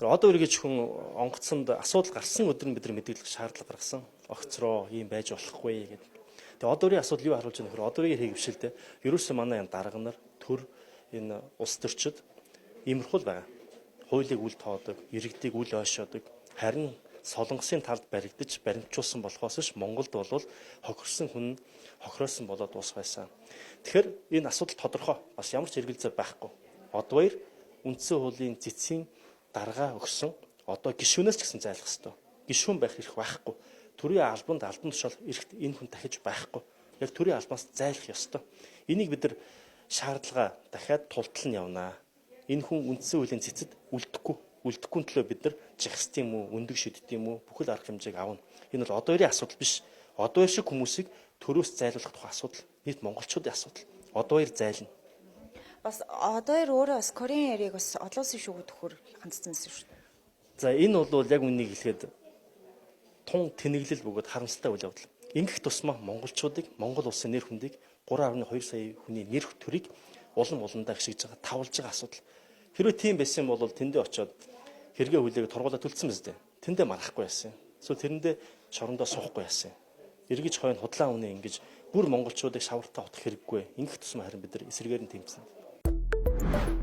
Тэр одоо үргэлж хүн онгоцонд асуудал гарсан өдөр нь бид нар мэдээлэх шаардлага гаргасан. Огцроо ийм байж болохгүй гэдэг. Тэгээ одоо үрийн асуудал юу харуулж байгаа нөхөр одоо үрийн хэрэгвшилдэ. Ерөөсөө манай энэ дарга нар төр энэ улс төрчид иймэрхүү л байгаа. Хуулийг үл тоодог, иргэдийг үл ойшоодог. Харин Солонгосын талд баригдаж баримтжуулсан болохоос ш Монголд бол хохирсон хүн хохироосон болоод дуусах байсан. Тэгэхээр энэ асуудал тодорхой. Бас ямар ч эргэлзээ байхгүй. Одвоёр үндсэн хуулийн цэцгийн даргаа өгсөн одоо гишүүнээс ч гэсэн зайлах ёстой. Гишүүн байх эрх байхгүй. Төрийн албанд албан тушаал эрхт энэ хүн дахиж байхгүй. Яг төрийн албаас зайлах ёстой. Энийг бид нар шаардлага дахиад тултал нь явнаа. Энэ хүн үндсэн хуулийн цэцэд үлдэхгүй. Үлдэхгүй төлөө бид нар жихсд юм уу, өндөг шидд юм уу, бүхэл арга хэмжээг авна. Энэ бол одоо хоёрын асуудал биш. Одоо хоёр шиг хүмүүсийг төрөөс зайлуулах тухай асуудал. Нийт монголчуудын асуудал. Одоо хоёр зайлна. Бас одоо хоёр өөрөө бас Korean Air-ыг бас олон улсын шүүгүүд төхөр хандсан байсан шүү дээ. За энэ бол яг үнийг хэлэхэд тун тэнэглэл бөгөөд харамсалтай үйл явдал. Ингэх тусмаа монголчуудыг, Монгол улсын нэр хүндийг 3.2 сая хүний нэр төрийг улам уландаа гიშгэж байгаа, тавлж байгаа асуудал. Хэрвээ тийм байсан бол тэндээ очиод хэрэгээ хүлээгээ торгуулаа төлцсөн биз дээ. Тэндээ марахгүй яасан. Эсвэл тэрэндээ шорондоо суухгүй яасан. Эргэж хойно худлаа үнэ ингэж бүр монголчуудыг шавартаа утах хэрэггүй. Ингэх тусмаа харин бид нар эсрэгээр нь тэмцэнэ.